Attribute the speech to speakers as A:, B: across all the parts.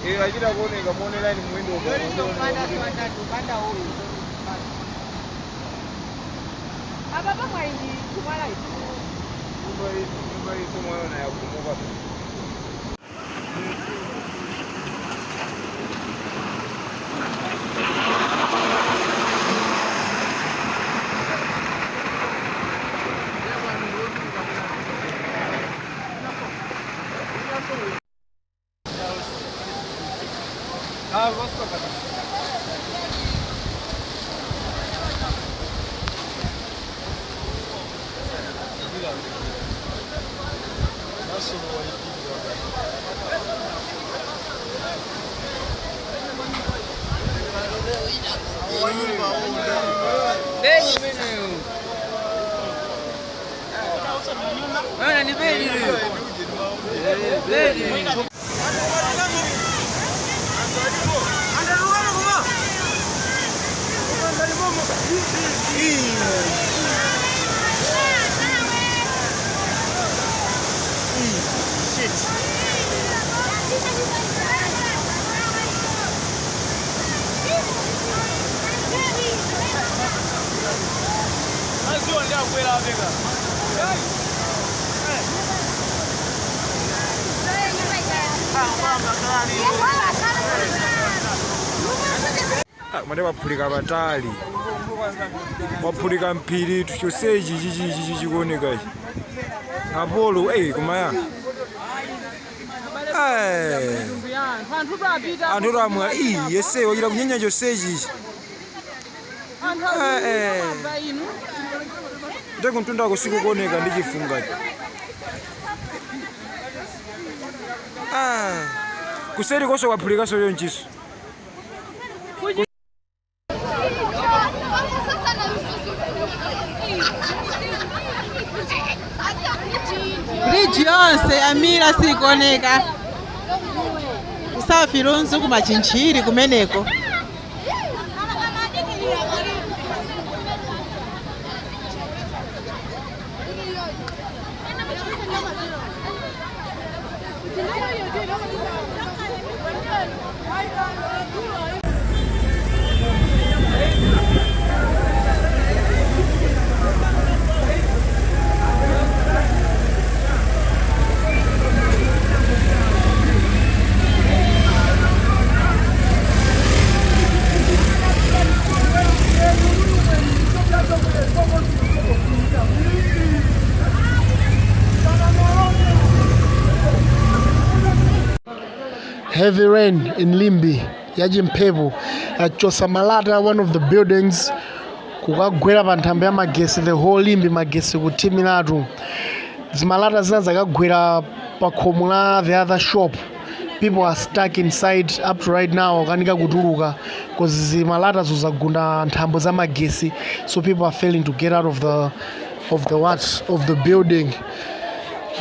A: Eh, achita kuoneka muonerani mwendo.
B: Apa pamwayi kumwala ichi.
A: Nyumba iyi somwaona yakumuka. Mande waphulika patali, waphulika mphiri chonsechi chichichi chikuonekachi apolo kumaya.
B: Anthu apita.
A: Anthu amwa yese wachita kunyenya chonsechi.
B: Anthu apita inu.
A: Ndekuntundako sikukuoneka ndi chifungachi. Ah, kuseri koso kwaphulikaso chonchiso.
C: Bridge yonse yamira, sikuoneka. Kusafi lunzu kumachinchiri kumeneko.
D: Heavy rain in Limbe yachimphepo yachosa malata one of the buildings kukagwera pa nthambo ya magesi. The whole Limbe magesi kuthimiratu. Zimalata zina zakagwera pa khomo la the other shop. People are stuck inside up to right now, akanika kutuluka because zimalata zozagunda nthambo za magesi, so people are failing to get out of the what, of the building.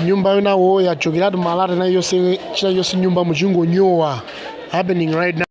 D: Nyumba yonawo yachokeratu malata na yonse, china chonse nyumba muchingonyowa, happening right now.